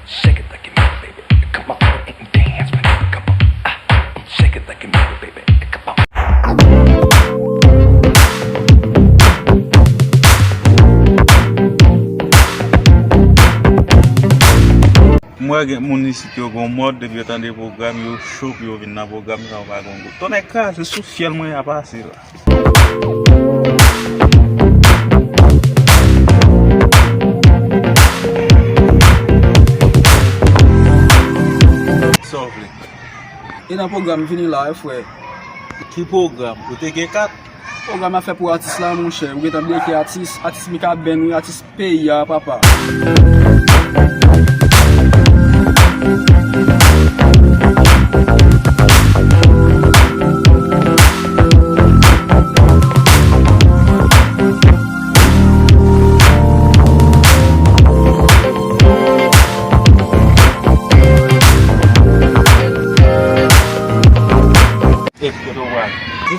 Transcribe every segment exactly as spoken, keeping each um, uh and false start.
Shake it like you mean it, baby. Come on and dance with me. Come on. Ah, shake it like you mean it, baby. Come on. M wè gen moun isit yo gon mòd, depi yo tande pwogram, yo cho pou yo vin nan pwogram sa, yo pa gon gout. Tonnè kraze, sou fyèl mwen a pase la. Sa w vle? E nan pwogram vini la, wi, frè. Ki pwogram? Ou te gen kat? Pwogram afè pou atis la, monchè. Ou gentan bleke atis, atis Mikaben, wi, atis peyi a, papa. Epi kote w pral?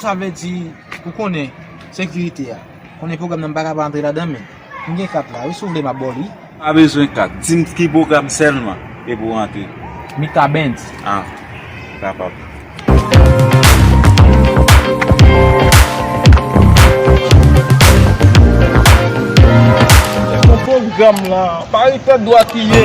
Sa vle di, ou konnen, sekirite a. Konnen pwogram nan m pa ka pa antre ladan, men m gen kat la, wi, si w vle m ap ba w li. Pa bezwen kat. Di m ki pwogram sèlman epi w antre. Mika Benz. Ah, kapab. Bon pwogram la, pa ret tèt dwat li ye.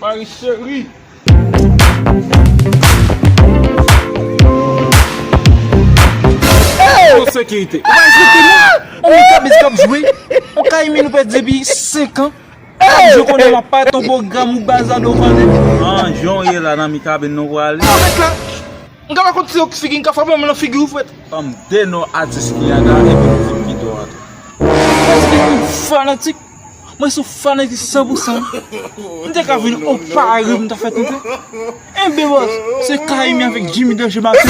Marie chérie. Hey! Sekirite. Ou pa respekte nou? On moun kabis k ap jwe. On kay mi nou pèdi depi senk an. Hey! Yo konnen m ap parèt on pwogram ou bazan nou konnen. An, jan w ye la nan Mikaben nou prale. Mwen mèt la. M ka pa kont se yon figi m ka frape mwen nan figi ou frèt. Ban m de non atis ki la epi nou di m ki do antre. Paske m fanatik. Mwen se yon fanatik san pou san. M te ka vin on pari m ta fè tenten. Enben bòs, se Kaimi avèk Jimmy Danger Martin.